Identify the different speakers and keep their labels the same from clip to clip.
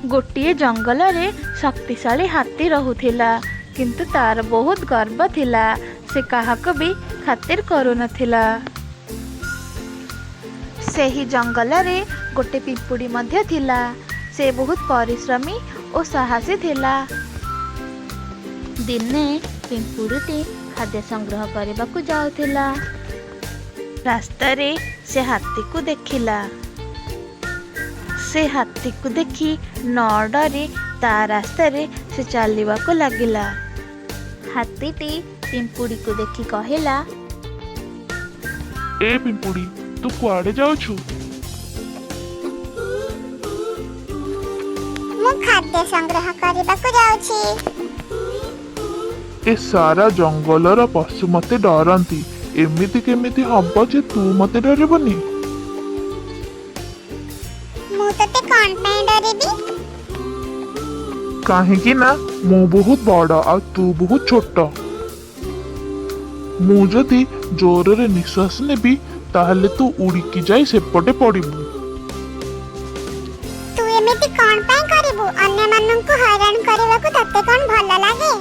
Speaker 1: ଗୋଟିଏ ଜଙ୍ଗଲରେ ଶକ୍ତିଶାଳୀ ହାତୀ ରହୁଥିଲା, କିନ୍ତୁ ତାର ବହୁତ ଗର୍ବ ଥିଲା। ସେ କାହାକୁ ବି ଖାତିର କରୁନଥିଲା। ସେହି ଜଙ୍ଗଲରେ ଗୋଟେ ପିମ୍ପୁଡ଼ି ମଧ୍ୟ ଥିଲା। ସେ ବହୁତ ପରିଶ୍ରମୀ ଓ ସାହସୀ ଥିଲା। ଦିନେ ପିମ୍ପୁଡ଼ିଟି ଖାଦ୍ୟ ସଂଗ୍ରହ କରିବାକୁ ଯାଉଥିଲା। ରାସ୍ତାରେ ସେ ହାତୀକୁ ଦେଖିଲା। ସେ ହାତୀକୁ ଦେଖି ନ ଡରି ତା ରାସ୍ତାରେ ସେ ଚାଲିବାକୁ ଲାଗିଲା। ହାତୀଟି ପିମ୍ପୁଡ଼ିକୁ ଦେଖି କହିଲା,
Speaker 2: ଏ ପିମ୍ପୁଡ଼ି, ତୁ କୁଆଡ଼େ ଯାଉଛୁ?
Speaker 3: ମୁଁ ଖାଦ୍ୟ ସଂଗ୍ରହ କରିବାକୁ ଯାଉଛି।
Speaker 2: ଏ ସାରା ଜଙ୍ଗଲର ପଶୁ ମତେ ଡରନ୍ତି। ଏମିତି କେମିତି ହବ ଯେ ତୁ ମତେ ଡରିବୁନି?
Speaker 3: ମୁଁ ତତେ କଣ ପାଇଁ ଡରିବି?
Speaker 2: କାହିଁକି ନା ମୁଁ ବହୁତ ବଡ଼ ଆଉ ତୁ ବହୁତ ଛୋଟ। ମୁଁ ଯଦି ଜୋରରେ ନିଶ୍ୱାସ ନେବି, ତାହେଲେ ତୁ ଉଡ଼ିକି ଯାଇ ସେପଟେ ପଡ଼ିବୁ।
Speaker 3: ତୁ ଏମିତି କଣ ପାଇଁ କରିବୁ? ଅନ୍ୟମାନଙ୍କୁ ହଇରାଣ କରିବାକୁ ତତେ କଣ ଭଲ ଲାଗେ?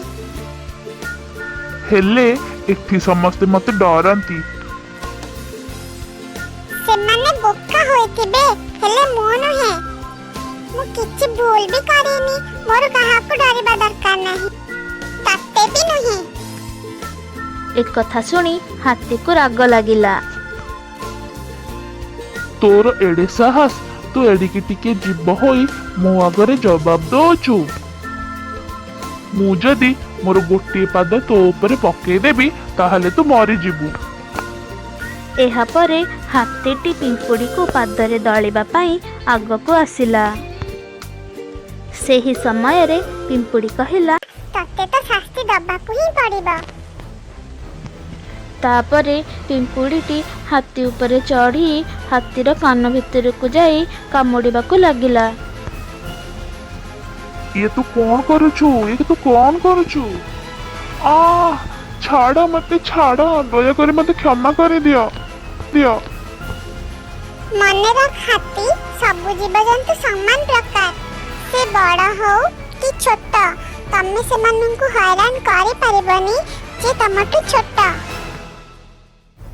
Speaker 2: ହେଲେ ଏଠି ସମସ୍ତେ ମତେ ଡରନ୍ତି।
Speaker 3: ସେମାନେ ବୋକା ହୋଇଥିବେ, ହେଲେ ମୁଁ ନୁହେଁ। ମୁଁ କିଛି ଭୁଲ ବି କରିନି। ମୋର କାହାକୁ ଡରିବା ଦରକାର ନାହିଁ, ତତେ ବି ନୁହେଁ।
Speaker 1: ଏକଥା ଶୁଣି ହାତୀକୁ ରାଗ ଲାଗିଲା।
Speaker 2: ତୋର ଏଡ଼େ ସାହସ, ତୁ ଏଡ଼ିକି ଟିକେ ଜୀବ ହୋଇ ମୋ ଆଗରେ ଜବାବ ଦଉଛୁ? ମୁଁ ଯଦି ମୋର ଗୋଟିଏ ପାଦ ତୋ ଉପରେ ପକେଇଦେବି, ତାହେଲେ ତୁ ମରିଯିବୁ।
Speaker 1: ଏହାପରେ ହାତୀଟି ପିମ୍ପୁଡ଼ିକୁ ପାଦରେ ଦଳିବା ପାଇଁ ଆଗକୁ ଆସିଲା। ସେହି ସମୟରେ ପିମ୍ପୁଡ଼ି କହିଲା,
Speaker 3: ତତେ ତ ଶାସ୍ତି ଦବାକୁ ହିଁ ପଡ଼ିବ।
Speaker 1: ତାପରେ ପିମ୍ପୁଡ଼ିଟି ହାତୀ ଉପରେ ଚଢ଼ି ହାତୀର କାନ ଭିତରକୁ ଯାଇ କାମୁଡ଼ିବାକୁ ଲାଗିଲା।
Speaker 2: ଇଏ ତୁ କଣ କରୁଛୁ? ଇଏ ତୁ କଣ କରୁଛୁ? ଆ, ଛାଡ଼ ମତେ, ଛାଡ଼! ଦୟାକରି ମତେ କ୍ଷମା କରିଦିଅ ଦିଅ।
Speaker 3: ମନେ ରଖ ହାତୀ, ସବୁ ଜୀବଜନ୍ତୁ ସମାନ ପ୍ରକାର। ସେ ବଡ଼ ହଉ କି ଛୋଟ, ତମେ ସେମାନଙ୍କୁ ହଇରାଣ କରିପାରିବନି ଯେ ତମଠୁ ଛୋଟ।